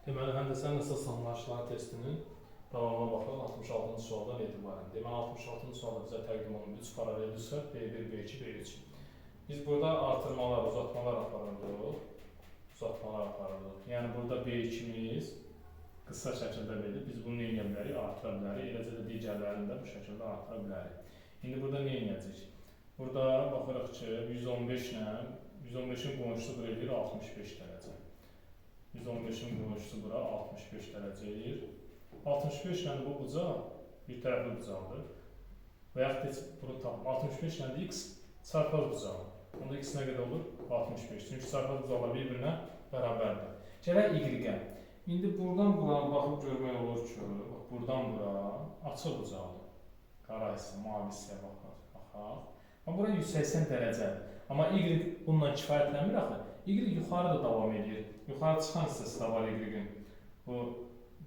Deməli, həndəsənin əsas anlayışları testinin davamına baxırıq 66-cı sualdan etibarən. Deməli, 66-cı sualda bizə təqdim olunub 3 paralel düz xətt B1, B2, B3. Biz burada artırmalar, uzatmalar aparırdıq. Uzatmalar aparırdıq. Yəni, burada B2-miz qısa şəkildə verilir. Biz bunu nə edə bilərik? Artıra bilərik. Eləcə də digərlərini də bu şəkildə artıra bilərik. İndi burada nə edəcəyik? Burada baxırıq ki, 115 ilə 115-in qonşusu bura eləyir 65 dərəcə. 115-in qonşusu bura 65 dərəcə eləyir. 65 ilə bu bucaq bir tərəfli bucaqdır. Və yaxud heç bunu tapım. 65 ilə də x çarpaz bucağı. Onda x nə qədər olur? 65. Çünki çarpaz bucaqlar bir-birinə bərabərdir. Gələk y-ə. İndi buradan bura baxıb görmək olur ki, bax buradan bura açıq bucaqdır. Qara hissə, mavi hissəyə baxaq. Amma bura 180 dərəcədir. Amma y bununla kifayətlənmir axı. Y yuxarı da davam edir. Yuxarı çıxan hissəsi də var y-in. Bu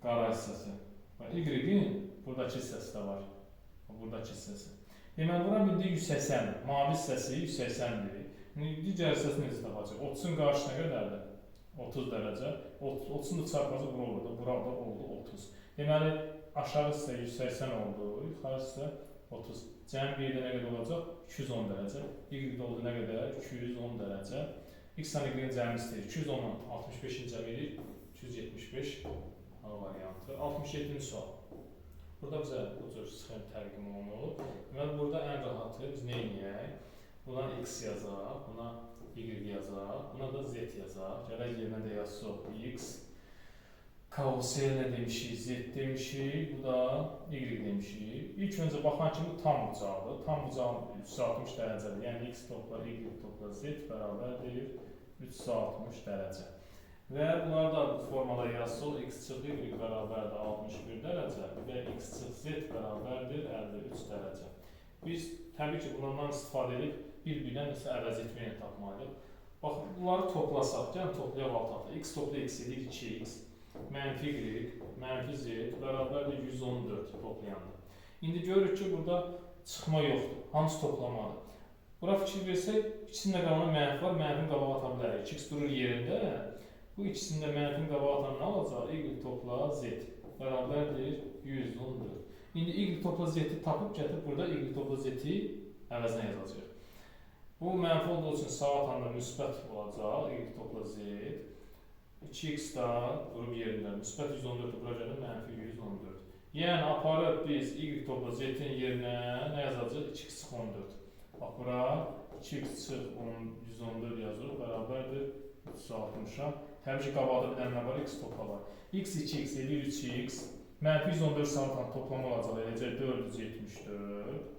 qara hissəsi. Və y-in buradakı hissəsi də var. Buradakı hissəsi. Deməli, bura bildik 180. Mavi hissəsi 180-dir. İndi digər hissəsini necə tapacaq? 30-un qarşısı nə qədərdir? 30 dərəcə. 30-un da çarpazı bura olur da. Bura da oldu 30. Deməli, aşağı hissə 180 oldu, yuxarı hissə 30. Cəmi bir də nə qədər olacaq? 210 dərəcə. Y də oldu nə qədər? 210 dərəcə. X-lə Y-in cəmi istəyir. 210-la 65-in cəmi edir. 275 A variantı. 67-ci sual. Burada bizə bu cür sxem təqdim olunur. Deməli, burada ən rahatı biz nə edək? Buna X yazaq, buna Y yazaq, buna da Z yazaq. Gələk yerinə də yazsaq X. KOS nə demişik? Z demişik, bu da Y demişik. İlk öncə baxan kimi bu tam bucaqdır. Tam bucağın 360 dərəcədir. Yəni X topla Y topla Z bərabərdir 360 dərəcə. Və bunları da bu formada yazsaq, X çıx Y bərabərdir 61 dərəcə və X çıx Z bərabərdir 53 dərəcə. Biz təbii ki, bunlardan istifadə edib bir-birinə nəsə əvəz etməklə tapmalıyıq. Bax, bunları toplasaq, gəlin toplayaq alt-alta. X topla X edir 2X, mənfi Y, mənfi Z bərabərdir 114 toplayanda. İndi görürük ki, burada çıxma yoxdur, hamısı toplamadır. Bura fikir versək, ikisinin də qabağında mənfi var, mənfini qabağa ata bilərik. 2X durur yerində. Bu ikisinin də mənfini qabağa atan nə olacaq? Y topla Z bərabərdir 114. İndi Y topla Z-i tapıb gətirib burada Y topla Z-i əvəzinə yazacağıq. Bu mənfi olduğu üçün sağa atanda müsbət olacaq. Y topla Z. 2x da durub yerində. Müsbət 114 də bura gəlir, mənfi 114. Yəni aparıb biz Y topla Z-in yerinə nə yazacağıq? 2x çıx 14. Bax bura 2x çıx 114 yazırıq, bərabərdir 360-a. Təbii ki, qabaqda bir dənə nə var? X topla var. X 2x eləyir 3x. Mənfi 114 saatla toplama olacaq, eləcək 474.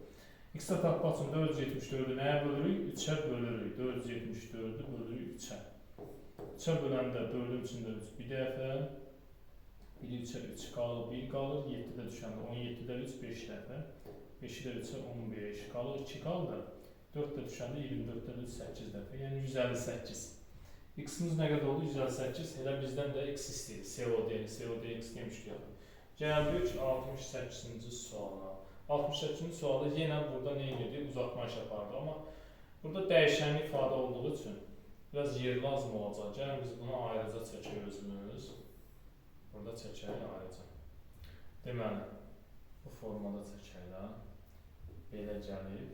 X-ə tapmaq üçün 474-ü nəyə bölürük? 3-ə bölürük. 474-ü bölürük 3-ə. 3-ə böləndə 4-ün içində 3 bir dəfə, 1-i 3-ə 3 qalır, 1 qalır, 7-də düşəndə 17-də 3, 5 dəfə, 5-i də 3-ə 15 qalır, 2 qalır, 4-də düşəndə 24-də 3, 8 dəfə, yəni 158. X-imiz nə qədər oldu? 158. Elə bizdən də X istəyir. COD-ni, COD X demişdik. Gəldik 68-ci suala. 68-ci sualda yenə burada nə edirdik? Uzatma iş apardı. Amma burada dəyişənli ifadə olduğu üçün biraz yer lazım olacaq. Gəlin biz bunu ayrıca çəkək özümüz. Burada çəkək ayrıca. Deməli, bu formada çəkək də. Belə gəlib,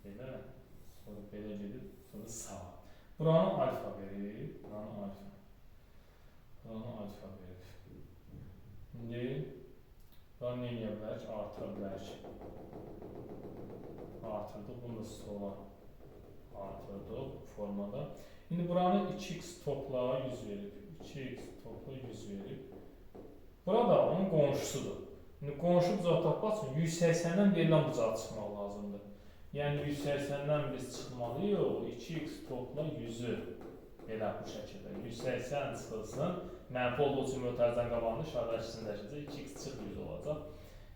belə, sonra belə gedib, sonra sağa. Buranı alfa verib, buranı alfa. Buranı alfa verib. İndi buranı nə edə bilərik? Artıra bilərik. Artırdıq, bunu da sola artırdıq bu formada. İndi buranı 2x topla 100 verib. 2x topla 100 verib. Burada onun qonşusudur. İndi qonşu bucağı tapmaq üçün 180-dən verilən bucağa çıxmaq lazımdır. Yəni 180-dən biz çıxmalıyıq, 2x topla 100-ü belə bu şəkildə. 180 çıxılsın, mənfi olduğu üçün mötərizənin qabağında işarələr ikisindəşəcək, 2x çıx 100 olacaq.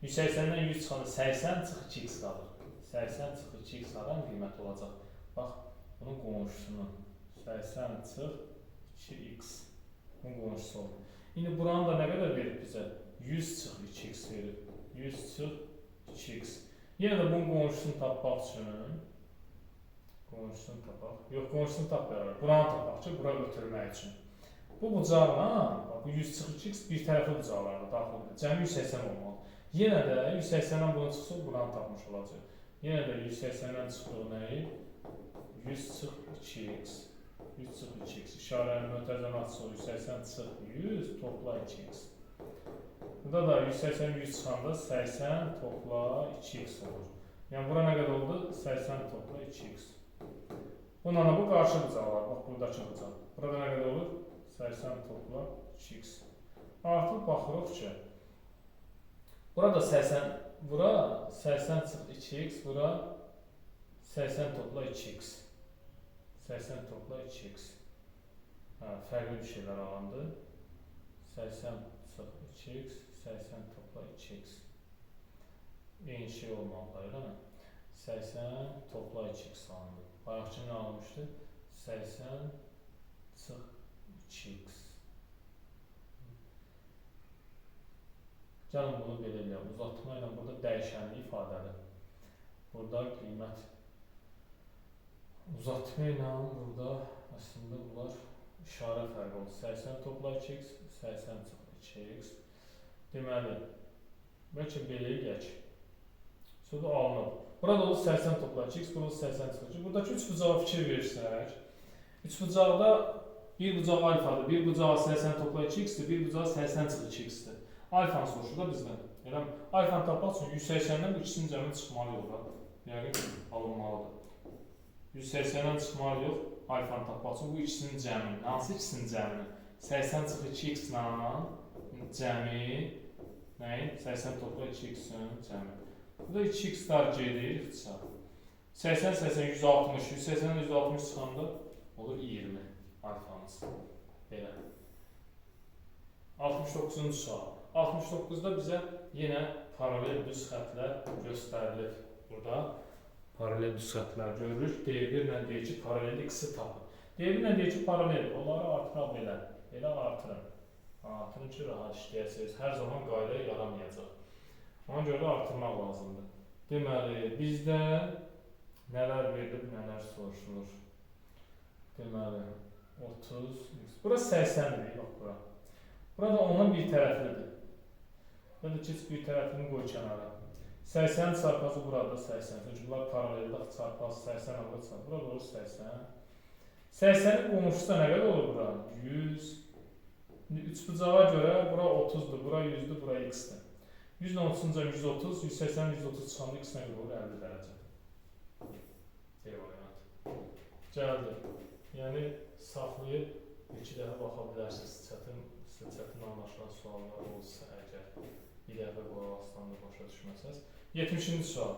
180-dən 100 çıxanda 80 çıx 2x qalır. 80 çıx 2x qalan qiymət olacaq. Bax, bunun qonşusunun 80 çıx 2x bunun qonşusu olur. İndi buranı da nə qədər verib bizə? 100 çıx 2x verib. 100 çıx 2x. Yenə də bunun qonşusunu tapmaq üçün qonşusunu tapaq. Yox, qonşusunu tapmayarıq. Buranı tapaq ki, bura ötürmək üçün. Bu bucaqla, Bu 100 çıx 2x bir tərəfli bucaqlarda daxildir. Cəmi 180 olmalıdır. Yenə də 180-dən bunu çıxsaq, buranı tapmış olacaq. Yenə də 180-dən çıxdıq nəyi? 100 çıx 2x. 100 çıx 2x. İşarəni mötərizəni açsaq, 180 çıx 100 topla 2x. Burada da 180 100 çıxanda 80 topla 2x olur. Yəni bura nə qədər oldu? 80 topla 2x. Bununla da bu qarşı bucaqlar. Bax, buradakı bucaq. Burada nə qədər olur? 80 topla 2x. Artıq baxırıq ki, burada 80, bura 80 çıx 2x, bura 80 topla 2x. 80 topla 2x. Hə, fərqli bir şeylər alındı. 80 çıx 2x, 80 topla 2x. Eyni şey olmalıdır, elə mi? 80 topla 2x alındı. Bayaqki nə alınmışdı? 80 çıx 2x. Gəlin bunu belə eləyək. Uzatma ilə burada dəyişənli ifadədir. Burada qiymət uzatma ilə burada əslində bunlar işarə fərqi oldu. 80 topla 2x, 80 çıx 2x. Deməli, bəlkə belə eləyək. Sonra alınıb. Burada olur 80 topla 2x, burada olur 80 çıx 2x. Buradakı üç bucağa fikir versək, üç bucaqda bir bucaq alfadır, bir bucağı 80 topla 2x-dir, bir bucağı 80 çıx 2x-dir. Alfanı soruşur da bizdən. Elə alfanı tapmaq üçün 180-dən bu ikisinin cəmi çıxmalı yox da. Yəqin alınmalıdır. 180-dən çıxmalı yox, alfanı tapmaq üçün bu ikisinin cəmini. Hansı ikisinin cəmini? 80 çıx 2x-la cəmi nəyin? 80 topla 2x-in cəmi. Burada 2x-lar gedir, ixtisar. 80, 80, 160, 180-dən 160 çıxanda olur 20 alfamız. Belə. 69-cu sual. 69-da bizə yenə paralel düz xətlər göstərilir. Burada paralel düz xətlər görürük. D1 ilə D2 paralel x-i tapın. D1 ilə D2 paralel. Onları artıraq belə. Belə artırın. Artırın ki, rahat işləyəsiniz. Hər zaman qayda yaramayacaq. Ona görə də artırmaq lazımdır. Deməli, bizdə nələr verilib, nələr soruşulur. Deməli, 30, bura 80-dir, yox bura. Burada ondan bir tərəflidir. Ya da keç bir tərəfini qoy kənara. 80 çarpazı burada 80. Çünki bunlar paraleldə çarpazı 80 olur. Burada olur 80. 80-in qonşusu da nə qədər olur bura? 100. İndi üç bucağa görə bura 30-dur, bura 100-dür, bura x-dir. 100 ilə 30-un cəmi 130, 180 130 çıxanda x nə qədər olur? 50 dərəcə. D variantı. Gəldi. Yəni saxlayıb iki dəfə baxa bilərsiniz. Sizə çətin anlaşılan suallar olsa əgər bir dəfə qulaq asdan da başa düşməsəniz. 70-ci sual.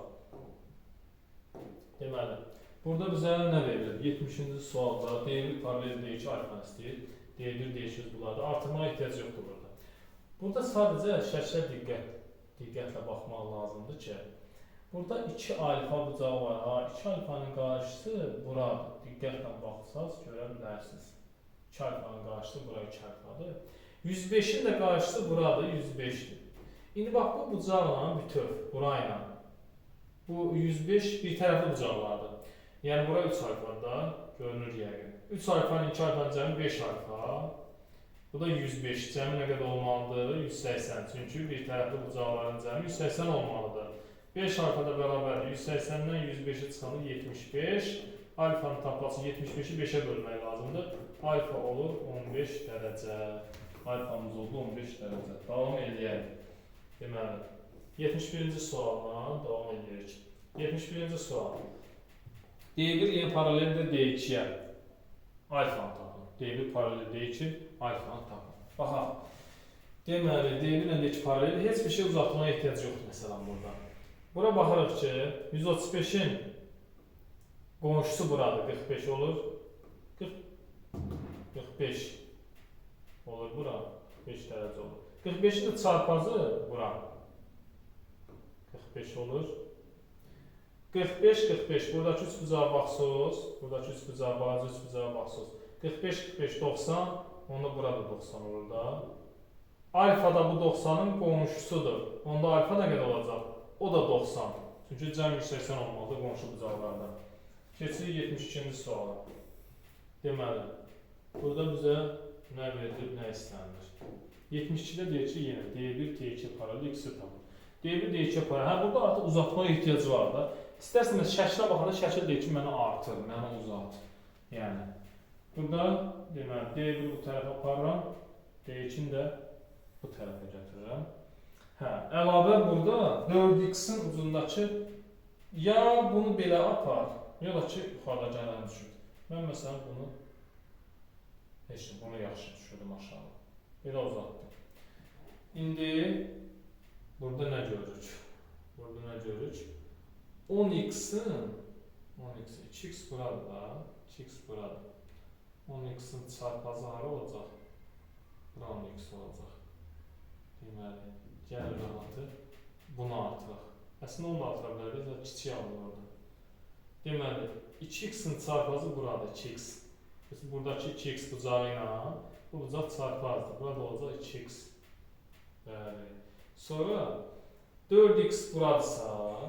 Deməli, burada bizə nə verilir? 70-ci sualda D1 paralel D2 alfanı istəyir. D1, D2 bunlarda. Artırmağa ehtiyac yoxdur burada. Burada sadəcə şəklə diqqətlə baxmaq lazımdır ki, burada 2 alfa bucağı var. Ha, 2 alfanın qarşısı buradır. Diqqətlə baxsaz görə bilərsiniz. 2 alfanın qarşısı bura 2 alfadır. 105-in də qarşısı buradır, 105-dir. İndi bax, bu bucaqla bütöv, burayla. Bu 105 bir tərəfli bucaqlardır. Yəni bura 3 alfadır da, görünür yəqin. 3 alfanın 2 alfanın cəmi 5 alfa. Bu da 105. Cəmi nə qədər olmalıdır? 180. Çünki bir tərəfli bucaqların cəmi 180 olmalıdır. 5 alfa da bərabərdir. 180-dən 105-i çıxanda 75. Alfanın tapması 75-i 5-ə bölmək lazımdır. Alfa olur 15 dərəcə. Alfamız oldu 15 dərəcə. Davam eləyək. Deməli, 71-ci sualla davam edirik. 71-ci sual. D1 yenə paraleldir D2-yə. Alfanı tapın. D1 paralel D2, alfanı tapın. Baxaq. Deməli, D1 ilə D2 paralel. Heç bir şey uzatmaya ehtiyac yoxdur məsələn burada. Bura baxırıq ki, 135-in qonşusu buradır, 45 olur. 45 olur bura, 45 dərəcə olur. 45-in də çarpazı bura. 45 olur. 45, 45. Buradakı üç bucağa baxsınız. Buradakı üç bucağa, balaca üç bucağa baxsınız. 45, 45, 90. Onda burada 90 olur da. Alfa da bu 90-ın qonşusudur. Onda alfa nə qədər olacaq? O da 90. Çünki cəm 180 olmalıdır qonşu bucaqlarda. Keçirik 72-ci suala. Deməli, burada bizə nə verilir, nə istənilir? 72-də deyir ki, yenə D1, D2 paralel X-i tapın. D1, D2 paralel. Hə, burada artıq uzatmaya ehtiyacı var da. İstərsiniz şəklə baxanda şəkil deyir ki, mənə artır, mənə uzat. Yəni, burada deməli, D1 bu tərəfə aparıram, D2-ni də bu tərəfə gətirirəm. Hə, əlavə burada 4x-in ucundakı ya bunu belə apar, ya da ki, yuxarıda gələni düşür. Mən məsələn bunu, heç nə, bunu yaxşı düşürdüm aşağı. Belə uzatdım. İndi burada nə görürük? Burada nə görürük? 10x-in, 10x, 2x buradır da, 2x buradır. 10x-in çarpazı hara olacaq? Bura 10x olacaq. Deməli, gəl rahatı, bunu artıraq. Əslində onu da artıra bilərik, kiçik alınır orada. Deməli, 2x-in çarpazı buradır, 2x. Buradakı 2x bucağı ilə bu bucaq çarpazdır. Burada olacaq 2x. Bəli. Sonra 4x buradırsa,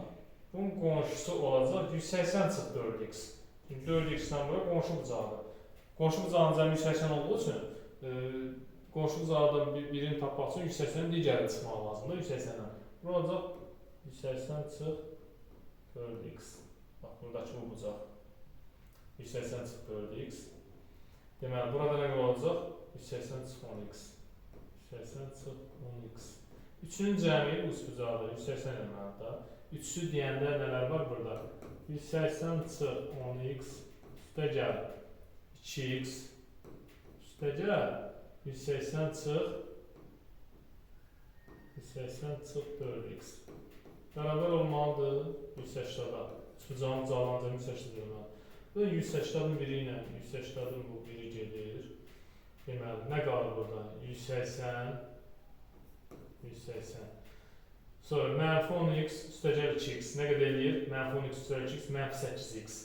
bunun qonşusu olacaq 180 çıx 4x. 4x-dən bura qonşu bucağıdır. Qonşu bucağının cəmi 180 olduğu üçün qonşu bucağından birini tapmaq üçün 180-in digərini çıxmaq lazımdır, 180-dən. Bura olacaq 180 çıx 4x. Bax, buradakı bu bucaq. 180 çıx 4x. Deməli, burada nə qədər olacaq? 180 çıx 10x. 180 çıx 10x. Üçünün cəmi bu üç bucağıdır, 180 eləməlidir da. Üçüsü deyəndə nələr var burada? 180 çıx 10x, üstə gəl 2x, üstə gəl 180 çıx 180 çıx 4x. Bərabər olmalıdır 180-da. Üç bucağın bucağının cəmi 180 eləməlidir. Bu 180-ın biri ilə 180-ın bu biri gedir. Deməli, nə qalır burada? 180, 180. Sonra mənfi 10x üstəgəl 2x. Nə qədər eləyir? Mənfi 10x üstəgəl 2x, mənfi 8x.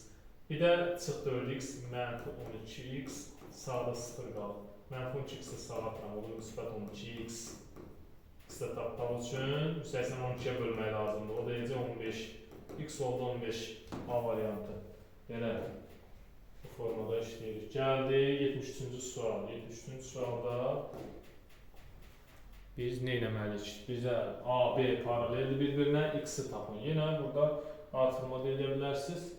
Bir də çıx 4x, mənfi 12x, sağda 0 qalır. Mənfi 12x də sağa atıram, olur müsbət 12x. X də tapmaq üçün 180 12-yə bölmək lazımdır. O da eləcək 15. X oldu 15. A variantı. Belə bu formada işləyirik. Gəldi 73-cü sual. 73-cü sualda biz nə eləməliyik? Bizə A, B paraleldir bir-birinə, X-i tapın. Yenə burada artırma da eləyə bilərsiniz.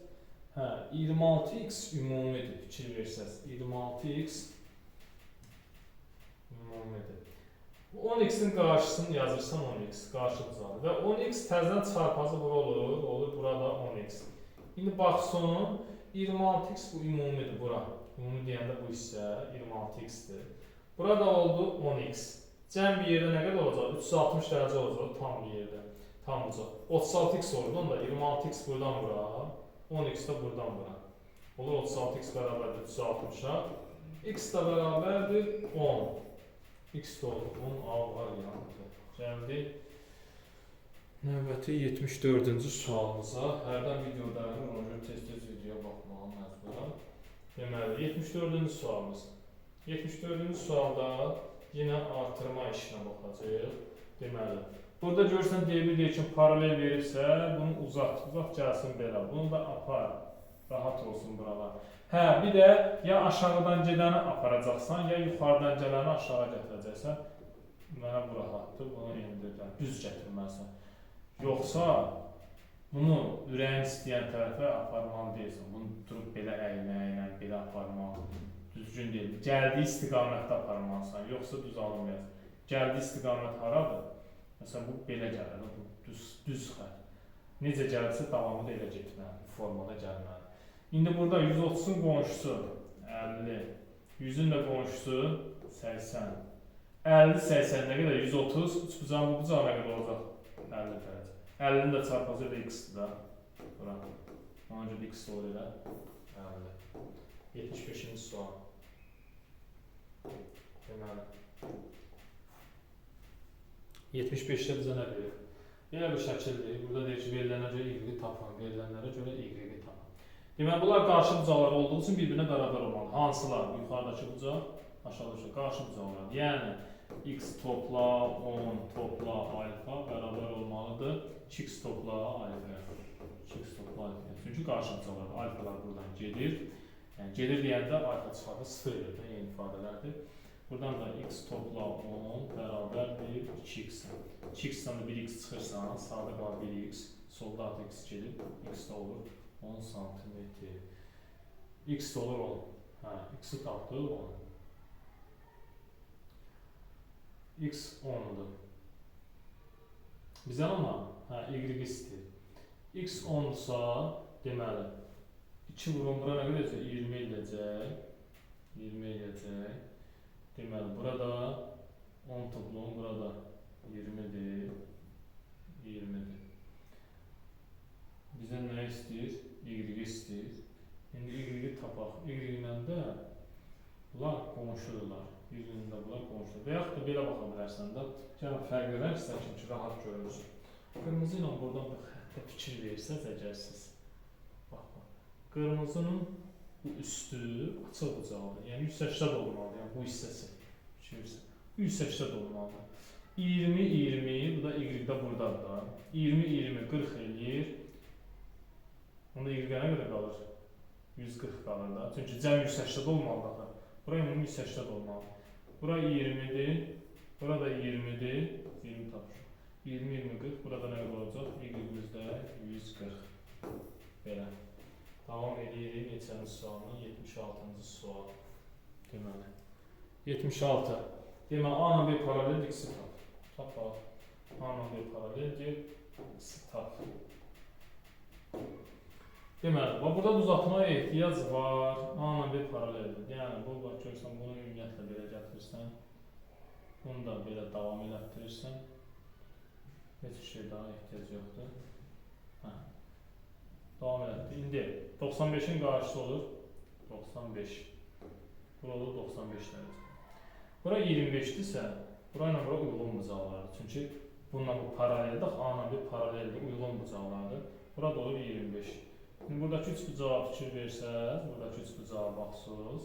Hə, 26x ümumidir, fikir versəz. 26x ümumidir. 10x-in qarşısını yazırsan 10x, qarşı bucağı. Və 10x təzədən çarpazı bura olur, olur burada 10x. İndi bax son, 26x bu ümumidir bura. Ümumi deyəndə bu hissə 26x-dir. Burada oldu 10x. Cəm bir yerdə nə qədər olacaq? 360 dərəcə olacaq tam bir yerdə. Tam bucaq. 36x oldu onda 26x buradan bura, 10x də buradan bura. Olur 36x bərabərdir 360-a. X də bərabərdir 10. X də oldu 10 A variantı. Gəldi növbəti 74-cü sualımıza. Hərdən video dayanır, ona görə tez-tez videoya baxmağa məcburam. Deməli, 74-cü sualımız. 74-cü sualda yenə artırma işinə baxacağıq. Deməli, burada görürsən D1, D2 paralel veribsə, bunu uzat, uzat gəlsin belə. Bunu da apar, rahat olsun buralar. Hə, bir də ya aşağıdan gedəni aparacaqsan, ya yuxarıdan gələni aşağı gətirəcəksən. Mənə bu rahatdır, bunu endirdən, düz gətirməlisən. Yoxsa bunu ürəyin istəyən tərəfə aparmalı deyilsən. Bunu durub belə əyməklə, belə aparmaq düzgün deyil. Gəldiyi istiqamətdə aparmalısan, yoxsa düz alınmayasın. Gəldiyi istiqamət haradır? Məsələn, bu belə gəlir, bu düz xətt. Necə gəlirsə davamı da elə getməlidir, formada gəlməlidir. İndi burada 130-un qonşusu 50, 100-ün də qonşusu 80. 50, 80 nə qədər? 130, üç bucağın bu bucağı nə qədər olacaq? 50 dərəcə. 50-nin də çarpazı elə x-dir da. Bura. Ona görə x olur elə 50. 75-ci sual. Deməli, 75-də bizə nə verir? Belə bir şəkildir. Burada deyir ki, verilənə görə y-i tapın, verilənlərə görə y-i tapın. Deməli, bunlar qarşı bucaqlar olduğu üçün bir-birinə bərabər olmalı. Hansılar? Yuxarıdakı bucaq, aşağıdakı qarşı bucaqlar. Yəni, x topla 10 topla alfa bərabər olmalıdır. 2x topla alfaya. 2x topla alfaya. Çünki qarşı bucaqlar, alfalar buradan gedir. Yəni, gedir deyəndə alfa çıxardı 0 edir, eyni ifadələrdir. Buradan da x topla 10 bərabərdir 2x-ə. 2x-dən də 1x çıxırsan, sağda qalır 1x, solda artıq x gedir. X də olur 10 sm. X də olur 10. Hə, x-i tapdıq 10. X 10-dur. Bizə nə var? Hə, y istəyir. X 10-dursa, deməli, 2 vurun bura nə qədər edəcək? 20 eləyəcək. 20 eləyəcək. Deməli, burada 10 topla 10, burada 20-dir. 20-dir. Bizə nə istəyir? Y istəyir. İndi Y-i tapaq. Y ilə də bunlar qonşudurlar. Y ilə də bunlar qonşudur. Və yaxud da belə baxa bilərsən də. Yəni, fərqli rəng seçim ki, rahat görünsün. Qırmızı ilə buradan bir xəttə fikir versəz əgər siz. Bax, bax. Qırmızının bu üstü açıq bucaqdır. Yəni, 180 olmalıdır. Yəni, bu hissəsi. Fikir versən. 180 olmalıdır. 20, 20, bu da Y-də buradadır da. 20, 20, 40 eləyir. Onda Y-ə nə qədər qalır? 140 qalır da. Çünki cəm 180 olmalıdır axı. Bura ümumi 180 olmalıdır. Bura 20-dir. Bura da 20-dir. 20 tapmışıq. 20, 20, 40. Burada nə qədər olacaq? Y-imizdə 140. Belə. Davam edirik neçənci sualına? 76-cı sual. Deməli. 76. Deməli, A ilə B paraleldir, X-i tap. Tapaq. A ilə B paraleldir, X-i tap. Deməli, bax, burada uzatmaya ehtiyac var. A ilə B paraleldir. Yəni, bu, bax, görürsən, bunu ümumiyyətlə belə gətirirsən. Bunu da belə davam elətdirirsən. Heç bir şey daha ehtiyac yoxdur. Hə. Davam elətdir. İndi 95-in qarşısı olur 95. Bura olur 95 dərəcə. Bura 25-dirsə, bura ilə bura uyğun bucaqlardır. Çünki bununla bu paraleldir, A ilə B paraleldir, uyğun bucaqlardır. Bura da olur 25. İndi buradakı üç bucağa fikir versəz, buradakı üç bucağa baxsınız,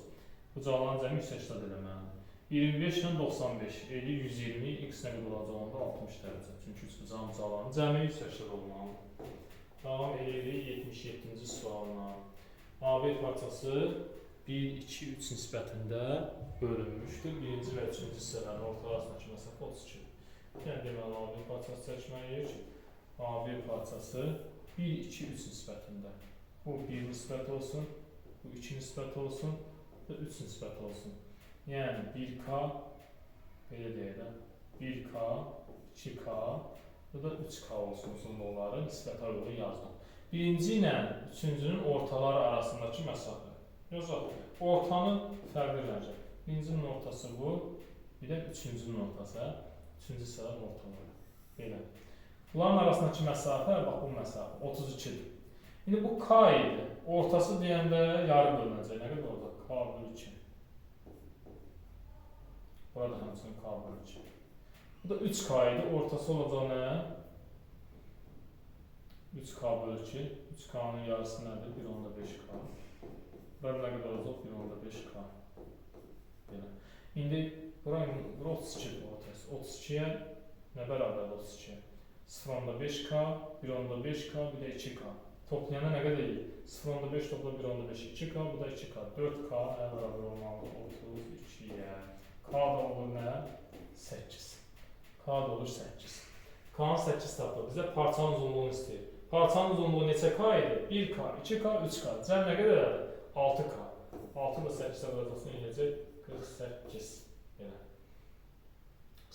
bucaqların cəmi 180 eləməlidir. 25 ilə 95 eləyir 120, x nə qədər olacaq onda 60 dərəcə. Çünki üç bucağın bucaqlarının cəmi 180 olmalıdır. Davam edirik 77-ci sualına. AB parçası 1, 2, 3 nisbətində bölünmüşdür. Birinci və üçüncü hissələrin orta arasındakı məsafə 32. Yəni, deməli, AB parçası çəkməliyik. AB parçası 1, 2, 3 nisbətində. Bu 1 nisbət olsun, bu 2 nisbət olsun, bu da 3 nisbət olsun. Yəni 1K, belə deyək də, 1K, 2K, bu da 3K olsun uzunluqları nisbətə uyğun yazdım. Birinci ilə üçüncünün ortaları arasındakı məsafə. Yazaq, ortanı fərqli rəngə. Birincinin ortası bu, bir də üçüncünün ortası, üçüncü hissələrin ortaları. Belə. Bunların arasındakı məsafə, bax bu məsafə, 32-dir. İndi bu K idi. Ortası deyəndə yarı bölünəcək. Nə qədər olacaq? K bölü 2. Burada həmçinin K bölü 2. Bu da 3K idi. Ortası olacaq nə? 3K bölü 2. 3K'nın yarısı nədir? 1.5K. Burada nə qədər olacaq? 1.5K. Belə. İndi bura 32-dir ortası. 32-yə nə bərabərdir 32-yə? 0.5K, 1.5K, bir də 2K. Toplayanda nə qədər eləyir? 0.5 topla 1.5, 2K, bu da 2K. 4K nə bərabər olmalıdır? 32-yə. K da olur nə? 8. K da olur 8. K-nın 8 tapdı. Bizə parçanın uzunluğunu istəyir. Parçanın uzunluğu neçə K idi? 1K, 2K, 3K. Cəm nə qədər elədi? 6K. 6 da 8-ə vuracaqsın, eləyəcək 48. Belə.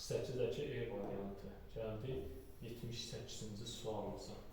48-dəki E variantı. Gəldik 78-ci sualımıza.